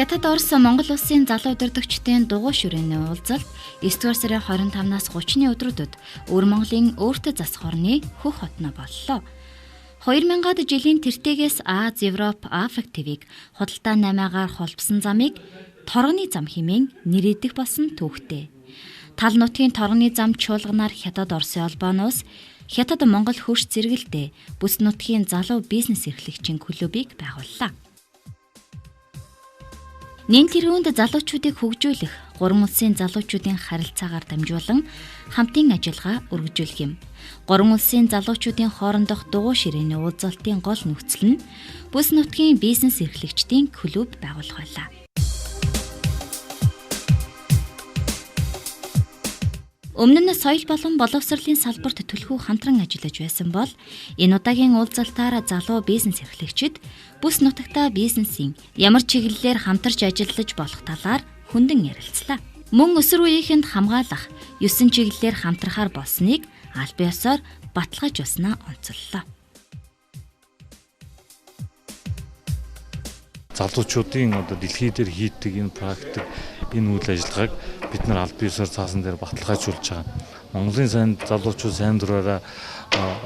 Хятад, Орос, Монгол улсын залуу удирдагчдын дугуй ширээний уулзалт 9-р сарын 25-наас 30-ны өдрүүдэд Өвөр Монголын өөртөө засах орны хөх хотно боллоо. 2000-ад жилийн тэртегээс Аз, Европ, Африк твийг худалдаа 8-аар холбосон замыг торгоны зам хэмээн нэрийдэх болсон түүхтэй. Тал нутгийн торгоны зам чуулганаар Хятад, Оросын холбооноос Хятад Монгол хөрш зэрэгэлдээ бүс нутгийн залуу бизнес эрхлэгчийн клубыг байгууллаа. Нэн тэргуунд залуучуудыг хөгжүүлэх, гурван улсын залуучуудын харилцаагаар дамжуулан хамтын ажиллагаа өргөжүүлэх юм. Гурван улсын залуучуудын хоорондох дугуй ширээний уулзалтын гол нөхцөл нь бүс нутгийн бизнес эрхлэгчдийн клуб байгуулах байлаа. Өмнө нь соёл болон боловсролын салбарт түлхүү хамтран ажиллаж байсан бол энэ удаагийн уулзалтаар залуу бизнес эрхлэгчид бүс нутагтаа бизнесийн ямар чиглэлээр хамтарч ажиллаж болох талаар хүндэн ярилцлаа. Мөн өсвөр үеийнхэнд хамгаалах 9 чиглэлээр хамтрахаар болсныг аль биесоор баталгаажуулснаа онцоллоо. Залуучуудын одоо дэлхий дээр хийдэг энэ практик, энэ үйл ажиллагааг бид нар аль биесээр цаасан дээр баталгаажуулж байгаа. Монголын сайн залуучууд сайн дураараа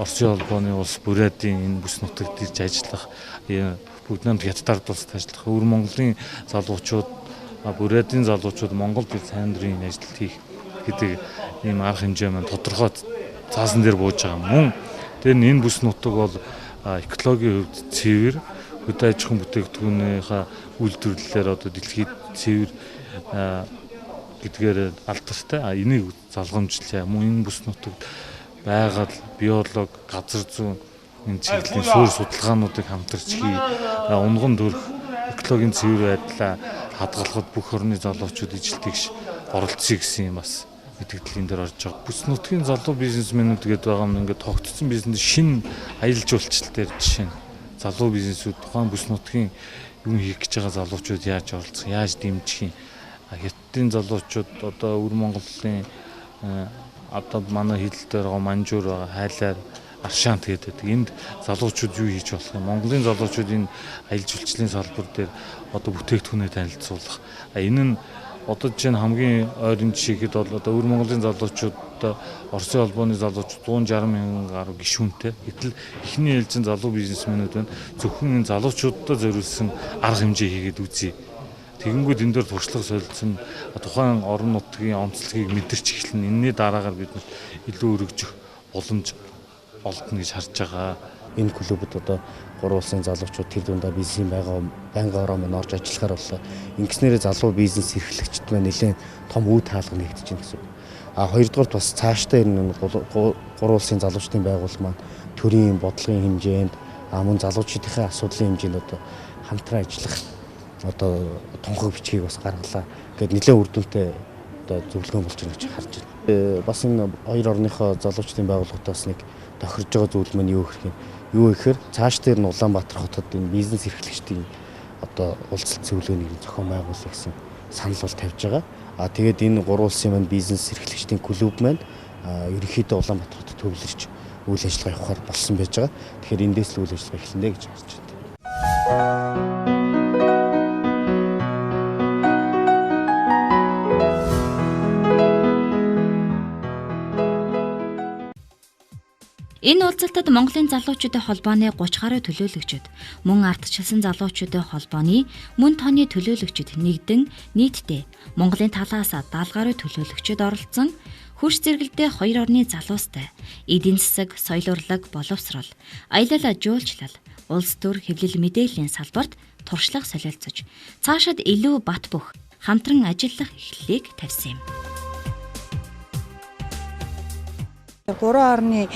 Оросын холбооны улс Бурятын энэ бүс нутагт ирж ажиллах, бүгд намд Хятад ард улсад ажиллах, өвөр Монголын залуучууд, Бурятын залуучууд Монголд ирж сайн дурын ажил хийх гэдэг ийм арга хэмжээ маань тодорхой цаасан дээр бууж байгаа. Мөн тэр энэ бүс нутаг бол экологийн хувьд цэвэр, хөдөө аж ахуйн бүтээгдэхүүнийхээ үйлдвэрлэлээр одоо дэлхийд цэвэр гэдгээр алдартай. Энийг залгамжлаа. Мөн энэ бүс нутагт байгаль, биолог, газар зүйн энэ чиглэлийн суурь судалгаануудыг хамтарч хий, унган төрөх экологийн цэвэр байдлаа хадгалахад бүх орны залуучууд ижил тэгш оролцъё гэсэн юм бас мэдээлэл энэ дээр орж байгаа. Бүс нутгийн залуу бизнесмэнүүд гэдэг байгаа юм ингээд тогтцсон бизнес шинэ аялал жуулчлал дээр жишээ нь залуу бизнесүүд тухайн бүс нутгийн юм хийх гэж байгаа залуучууд яаж оролцох, яаж дэмжих юм. Хятадын залуучууд одоо өвөр Монголын одоо манай хилэл дээр байгаа Манжуур байгаа, хайлаар Аршаант гэдэг. Энд залуучууд юу хийж болох юм? Монголын залуучууд энэ аялал жуулчлалын салбар дээр одоо бүтээгдэхүүнээ танилцуулах. Энэ нь одоо жишээ нь хамгийн ойрын жишээ гэхэд бол одоо өвөр Монголын залуучууд Оросын холбооны залуучууд 160 мянган гаруй гишүүнтэй. Гэтэл эхний ээлжин залуу бизнесмэнүүд байна. Зөвхөн энэ залуучуудад зориулсан арга хэмжээ хийгээд үзье. Тэгэнгүүт энэ дээр туршлага солилцсон тухайн орон нутгийн онцлогийг мэдэрч эхэлнэ. Энэний дараагаар бид нарт илүү өргөжих боломж олдно гэж харж байгаа. Энэ клубд одоо гурван улсын залуучууд тэр дундаа бизнесийн байнгын ороо маань орж ажиллахаар боллоо. Ингэснээрээ залуу бизнес эрхлэгчид маань нэлээд том үе таалга нэгдэж байна гэсэн үг. А хоёрдугаарт бас цаашдаа энэ гурван улсын залуучдын байгууллага маань төрийн бодлогын хэмжээнд мөн залуучдынхаа асуудлын хэмжээнд одоо хамтран ажиллах одоо тунхаг бичгийг бас гаргалаа. Ингээд нэлээд үр дүнтэй одоо зөвлөгөө болж байна гэж харж байна. Бас энэ хоёр орныхоо залуучдын байгууллагатаас нэг тохирж байгаа зүйл маань юу гэх юм? Юу гэхээр цааш дээр нь Улаанбаатар хотод энэ бизнес эрхлэгчдийн одоо уулзалт зөвлөгөөнийг зохион байгуулах гэсэн санал бол тавьж байгаа. А тэгээд энэ гурван улсын маань бизнес эрхлэгчдийн клуб маань ерөнхийдөө Улаанбаатар хотод төвлөрч үйл ажиллагаа явахаар болсон байж байгаа. Тэгэхээр эндээс л үйл ажиллагаа эхэлнэ гэж харж байна. Энэ уулзалтад Монголын залуучуудын холбооны 30 гаруй төлөөлөгчид, мөн ардчилсан залуучуудын холбооны мөн тооны төлөөлөгчид нэгдэн нийтдээ Монголын талаас 70 гаруй төлөөлөгчид оролцсон хөрш зэрэгэлдээ хоёр орны залуустай эдийн засаг, соёл урлаг, боловсрол, аялал жуулчлал, улс төр, хэвлэл мэдээллийн салбарт туршлага солилцож цаашид илүү бат бөх хамтран ажиллах эхлэлийг тавьсан юм. Гурван орны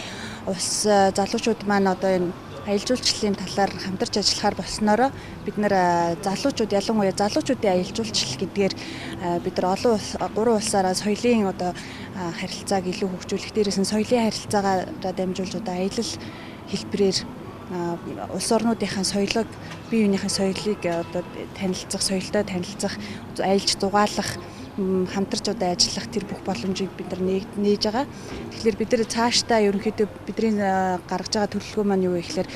улс залуучууд маань одоо энэ аялал жуулчлалын талаар хамтарч ажиллахаар болсноороо бид нэр залуучууд ялангуяа залуучуудын аялал жуулчлал гэдгээр бид нар олон улс гурван улсаараа соёлын одоо харилцааг илүү хөгжүүлэх, дээрээс нь соёлын харилцаагаар дамжуулж одоо аялал хэлбэрээр улс орнуудынхаа соёлог, бие биенийхээ соёлыг одоо танилцах, соёлтой танилцах, аялж зугаалах, хамтарч одоо ажиллах тэр бүх боломжийг бид нар нээж байгаа. Тэгэхээр бид нар цаашдаа ерөнхийдөө бидний гаргаж байгаа төлөвлөгөө маань юу вэ гэхээр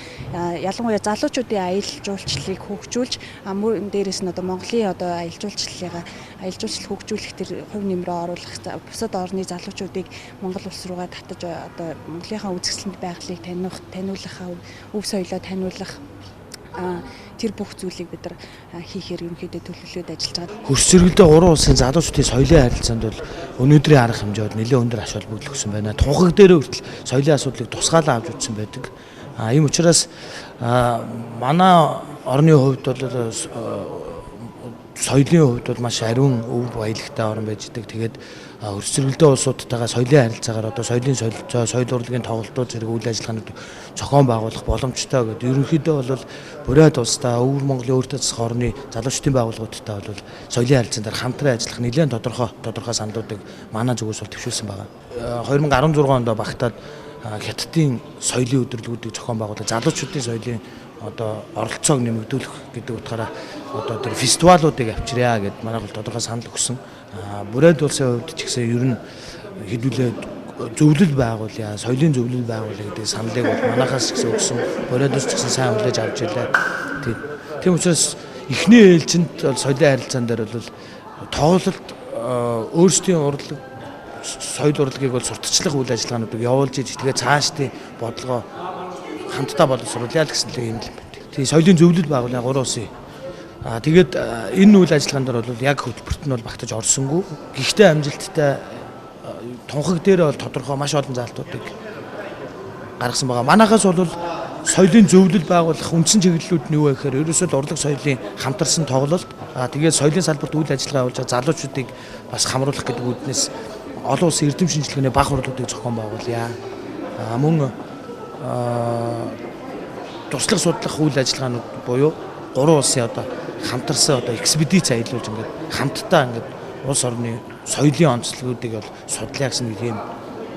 ялангуяа залуучуудын аялал жуулчлалыг хөгжүүлж, мөн дээрээс нь одоо Монголын одоо аялал жуулчлалыг аялал жуулчлал хөгжүүлэх тэр хувь нэмрээ оруулах, бусад орны залуучуудыг Монгол улс руугаа татаж одоо Монголынхаа үзэсгэлэнт байгалыг таниулах, өв соёлоо таниулах тэр бүх зүйлийг бид нар хийхээр ерөнхийдөө төлөвлөлөөд ажиллаж байгаа. Хөрс сэргэлдээ гурван улсын залуучуудын соёлын харилцаанд бол өнөөдрийн арга хэмжээ бол нэлээд өндөр ач холбогдол өгсөн байна. Тунхаг дээрээ хүртэл соёлын асуудлыг тусгаалan авч үзсэн байдаг. Ийм учраас манай орны хувьд бол соёлын хувьд бол маш ариун өв баялагтай орн байж идэг. Тэгээд хөрс сэргэлдээ улсуудтайгаа соёлын харилцаагаар одоо соёлын солилцоо, соёл урлагийн тоглолтууд зэрэг үйл ажиллагаанууд зохион байгуулах боломжтой гэдэг. Ерөнхийдөө бол Бурайд улстай, Өвөр Монголын өөртөө засах орны залуучдын байгууллагуудтай бол соёлын харилцаан дээр хамтран ажиллах нэлээд тодорхой саналуудыг манай зүгээс бол төвшүүлсэн байгаа. 2016 онд багтаад Хятадын соёлын өдөрлгүүдийг зохион байгуулах, залуучуудын соёлын одоо оролцоог нэмэгдүүлэх гэдэг утгаараа одоо тэр фестивалуудыг авчирья гэд манай бол тодорхой санал өгсөн. Бурайд улсын хувьд ч гэсэн ер нь хэдүүлээ зөвлөл байгуулъя, соёлын зөвлөл байгуулъя гэдэг саналыг бол манайхаас ч гэсэн өгсөн. Бурайд улс ч гэсэн сайн хүлээж авч илээ. Тийм учраас эхний ээлжинд бол соёлын харилцаан дээр бол тоглолт өөрсдийн урлаг, соёл урлагийг бол сурталчлах үйл ажиллагаануудыг явуулж иж тэгээ цаашдын бодлогоо хамтдаа боловсруулъя л гэсэн л юм л байна. Тэгээ соёлын зөвлөл байгуулъя гурван улсын. Тэгээд энэ үйл ажиллагаан дээр бол яг хөтөлбөрт нь бол багтаж орсонгүй. Гэхдээ амжилттай тунхаг дээр бол тодорхой маш олон заалтуудыг гаргасан байгаа. Манайхаас бол соёлын зөвлөл байгуулах үндсэн чиглэлүүд нь юу вэ гэхээр ерөөсөө л урлаг соёлын хамтарсан тоглолт, тэгээд соёлын салбарт үйл ажиллагаа явуулж байгаа залуучуудыг бас хамруулах гэдэг үүднээс олон улсын эрдэм шинжилгээний баг хурлуудыг зохион байгуулъя. Мөн туслах судлах үйл ажиллагаанууд буюу гурван улсын одоо хамтарсан одоо экспедиц аялуулж ингээд хамтдаа ингээд улс орны соёлын онцлогуудыг бол судлаа гэсэн нэг тийм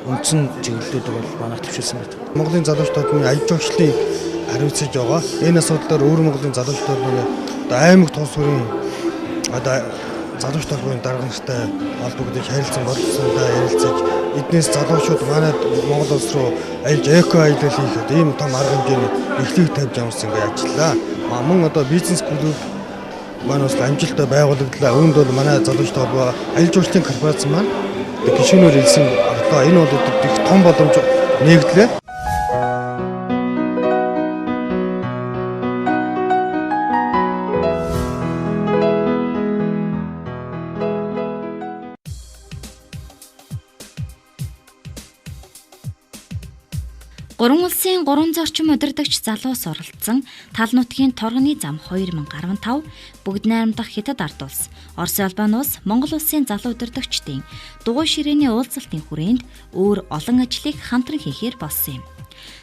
үндсэн чиглэлүүдийг бол манайх төвшүүлсэн байдаг. Монголын залуучууд холбооны аялал жуулчлалыг хариуцж байгаа. Энэ асуудлаар өвөр Монголын залуучууд холбооны одоо аймаг тус бүрийн одоо залуучууд холбооны дарга нартай холбогдож харилцан боловсруулаа ярилцаж эднээс залуучууд манай Монгол улс руу аялж эко аялал хийхэд ийм том арга хэмжээний эхлийг тавьж амарсан ингээд ажиллаа. Мөн одоо бизнес клуб манай улс амжилттай байгуулагдлаа. Үүнд бол манай залуучууд холбоо аялал жуулчлалын корпорац маань гишүүнээр илсэн орлоо. Энэ бол их том боломж нэгдлээ. Гурван улсын 300 орчим удирдагч залуус оролцсон тал нутгийн торгоны зам 2015 бүгд найрамдах Хятад ард улс, Оросын албан улс, Монгол улсын залуу удирдагчдын дугуй ширээний уулзалтын хүрээнд өөр олон ажлыг хамтран хийхээр болсон юм.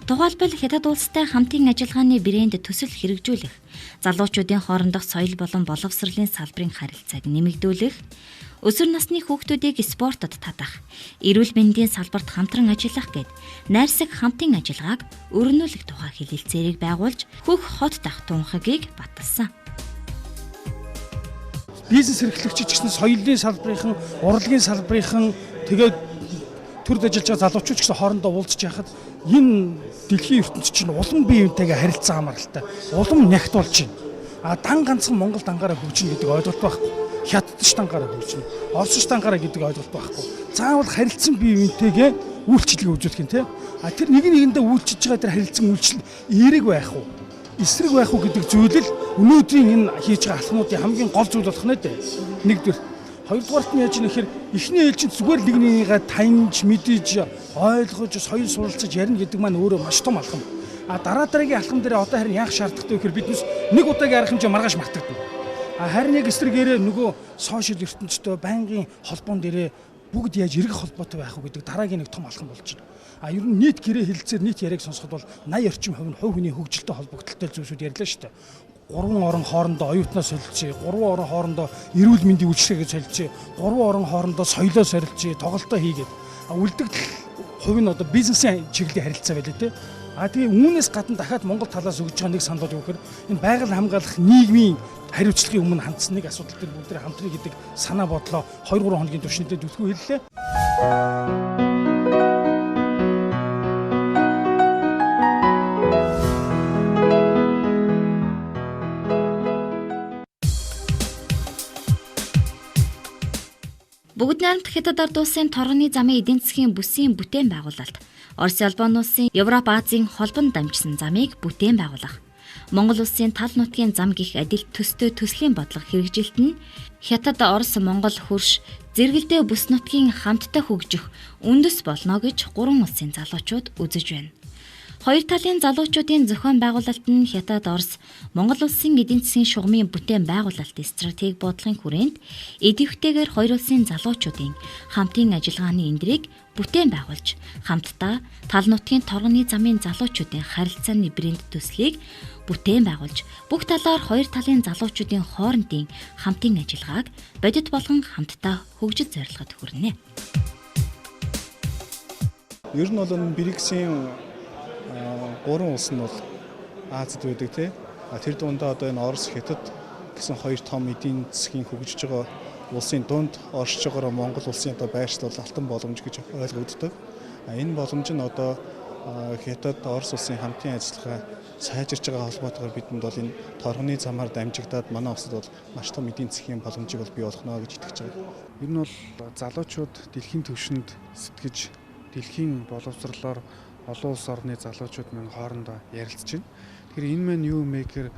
Тухайлбал Хятад улстай хамтын ажиллагааны брэнд төсөл хэрэгжүүлэх, залуучуудын хоорондох соёл болон боловсролын салбарын харилцааг нэмэгдүүлэх, өсвөр насны хүүхдүүдийг спортод татах, эрүүл мэндийн салбарт хамтран ажиллах гээд найрсаг хамтын ажиллагааг өрнүүлэх тухай хэлэлцээрийг байгуулж хөх хот дахь тунхагийг баталсан. Бизнес эрхлэгчид ч гэсэн соёлын салбарынхан, урлагийн салбарынхан тэгээд төрд ажиллаж байгаа залуучууд ч гэсэн хоорондоо уулзч яхад энэ дэлхийн ертөнц чинь улам бие биентэйгээ харилцан хамааралтай, улам нягт болж байна. А дан ганцхан Монгол дангаараа хөгжинэ гэдэг ойлголт байхгүй. Хятад ч дангаараа хөгжинэ, Орос ч дангаараа гэдэг ойлголт байхгүй. Заавал харилцан бие биентэйгээ үйлчилгээ үзүүлэх юм те. А тэр нэг нэгэндээ үйлчилж байгаа тэр харилцан үйлчлэл эерэг байх уу, эсрэг байх уу гэдэг зүйл л өнөөдрийн энэ хийж байгаа алхмуудын хамгийн гол зүйл болох нэ дээ. Нэгдүгээр. Хоёрдугаарт нь яаж нэхэр эхний ээлжинд зүгээр нэг нэгнийгээ таньж, мэдэж, ойлгож, соёл суралцаж ярина гэдэг маань өөрөө маш том алхам. А дараа дараагийн алхам дээр одоо харин яах шаардлагатай вэ гэхээр биднес нэг удаагийн арга хэмжээ маргааш мартагдана. А харин яг эсрэгээрээ нөгөө сошиал ертөнцтэй байнгын холбоон дээрээ бүгд яаж эргэх холбоотой байх вэ гэдэг дараагийн нэг том алхам болж байна. А ер нь нийт гэрээ хэлэлцээр нийт яриаг сонсоход бол 80 орчим хувь нь хувь хүний хөгжилтэй холбогдлолтой зүйлсүүд ярьлаа шүү дээ. 3 орон хоорондоо оюутнаа солилцъё, 3 орон хоорондоо эрүүл мэндийн үйлчилгээгээ солилцъё, 3 орон хоорондоо соёлоо солилцъё, тоглолтоо хийгээд. Үлдэгдэл хувь нь одоо бизнесийн чиглэлийн харилцаа байлээ те. А тэгээ үүнээс гадна дахиад Монгол талаас өгж байгаа нэг санал бол юу гэхээр энэ байгаль хамгаалах нийгмийн хариуцлагын өмнө хандсан нэг асуудал дээр бүгд хамтрыг гэдэг санаа бодлоо 2-3 хоногийн турш нийлээд түлхүү хэллээ. Бүгд найрамдах Хятад ард улсын торгоны замын эдийн засгийн бүсийн бүтээн байгуулалт, Орос Албан улсын Европ Азийн холбонд дамжсан замыг бүтээн байгуулах, Монгол улсын тал нутгийн зам гих адил төстэй төслийн бодлого хэрэгжилт нь Хятад, Орос, Монгол хөрш зэрэгэлдээ бүс нутгийн хамтдаа хөгжих үндэс болно гэж гурван улсын залуучууд үзэж байна. Хоёр талын залуучуудын зохион байгуулалт нь Хятад, Орос, Монгол улсын эдийн засгийн шугамын бүтээн байгуулалт стратеги бодлогын хүрээнд идэвхтэйгээр хоёр улсын залуучуудын хамтын ажиллагааны эндрийг бүтээн байгуулж, хамтдаа тал нутгийн торгоны замын залуучуудын харилцааны брэнд төслийг бүтээн байгуулж, бүх талаар хоёр талын залуучуудын хоорондын хамтын ажиллагааг бодит болгон хамтдаа хөгжил зорилгод хүрнэ. Ер нь бол энэ БРИКС-ийн гурван улс нь бол Азид байдаг тий. Тэр дундаа одоо энэ Орос, Хятад гэсэн хоёр том эдийн засгийн хөгжиж байгаа улсын дунд оршиж байгаа Монгол улсын одоо байршил бол алтан боломж гэж ойлгогддог. Энэ боломж нь одоо Хятад, Орос улсын хамтын ажиллагаа сайжирч байгаа холбоотойгоор бидэнд бол энэ торгоны замаар дамжигдаад манай улсад бол маш том эдийн засгийн боломжийг бол бий болгоно гэж итгэж байгаа. Ер нь бол залуучууд дэлхийн түвшинд сэтгэж дэлхийн боловсрлоор олон улс орны залуучууд мань хоорондоо ярилцж байна. Тэгэхээр энэ маань юу юм бэ гэхээр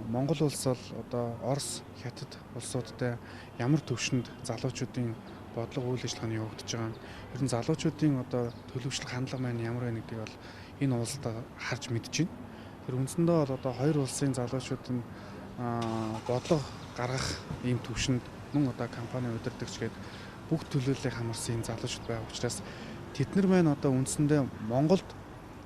Монгол улс бол одоо Орос, Хятад улсуудтай ямар түвшинд залуучуудын бодлого үйл ажиллагаа нь явагдаж байгаа юм. Ер нь залуучуудын одоо төлөвшлөх хандлага маань ямар байна гэдгийг бол энэ уулзалтаа харж мэдж байна. Тэр үндсэндээ бол одоо хоёр улсын залуучууд нь бодлого гаргах ийм түвшинд мөн одоо компани удирдагч гээд бүх төлөөллийг хамарсан ийм залуучууд байгаа учраас тэд нар маань одоо үндсэндээ Монголд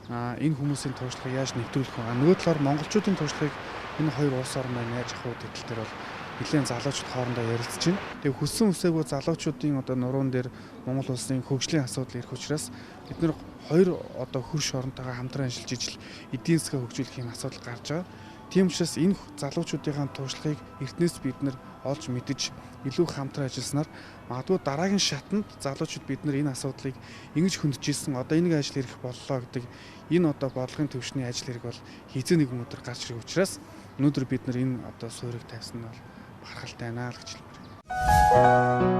энэ хүмүүсийн туршлагыг яаж нэвтрүүлэх вэ? Нөгөө талаар монголчуудын туршлагыг энэ хоёр улс орн маань яаж авах вэ гэдэг тал дээр бол нэлээд залуучууд хоорондоо ярилцж байна. Тэгээ хүссэн хүсээгүй залуучуудын одоо нуруунд дээр Монгол улсын хөгжлийн асуудал ирэх учраас бид нар хоёр одоо хөрш оронтойгоо хамтран ажиллаж ижил эдийн засгаа хөгжүүлэх юм асуудал гарч байгаа. Тийм учраас энэ залуучуудынхаа туршлагыг эртнээс бид нар олж мэдэж илүү хамтран ажилласнаар магадгүй дараагийн шатанд залуучууд бид нар энэ асуудлыг ингэж хөндөж ирсэн одоо энэ ажил хэрэг боллоо гэдэг энэ одоо бодлогын төвшний ажил хэрэг бол хэзээ нэгэн өдөр гарч ирэх учраас өнөөдөр бид нар энэ одоо суурийг тавьсан нь бол бахархалтай байна л гэж хэлмээр байна.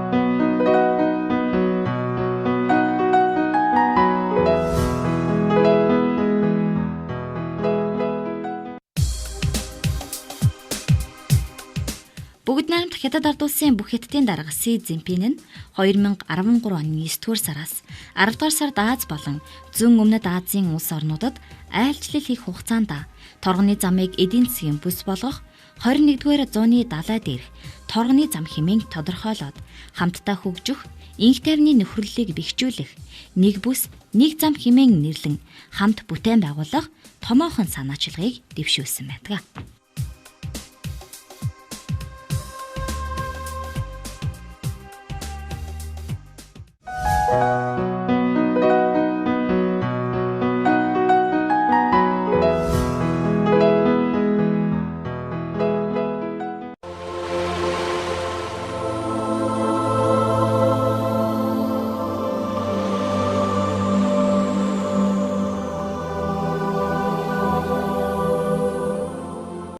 Бүгд найрамдах Хятад ард улсын бүх хятадын дарга Си Цзиньпин нь 2013 оны 9-р сараас 10-р сард Аз болон зүүн өмнөд Азийн улс орнуудад айлчлал хийх хугацаанд торгоны замыг эдийн засгийн бүс болгох 21-р зууны далай дээрх торгоны зам хэмээн тодорхойлоод хамтдаа хөгжих, инх тайвны нөхөрлөлийг бэхжүүлэх, нэг бүс, нэг зам хэмээн нэрлэн хамт бүтээн байгуулах томоохон санаачилгааг дэвшүүлсэн байдаг.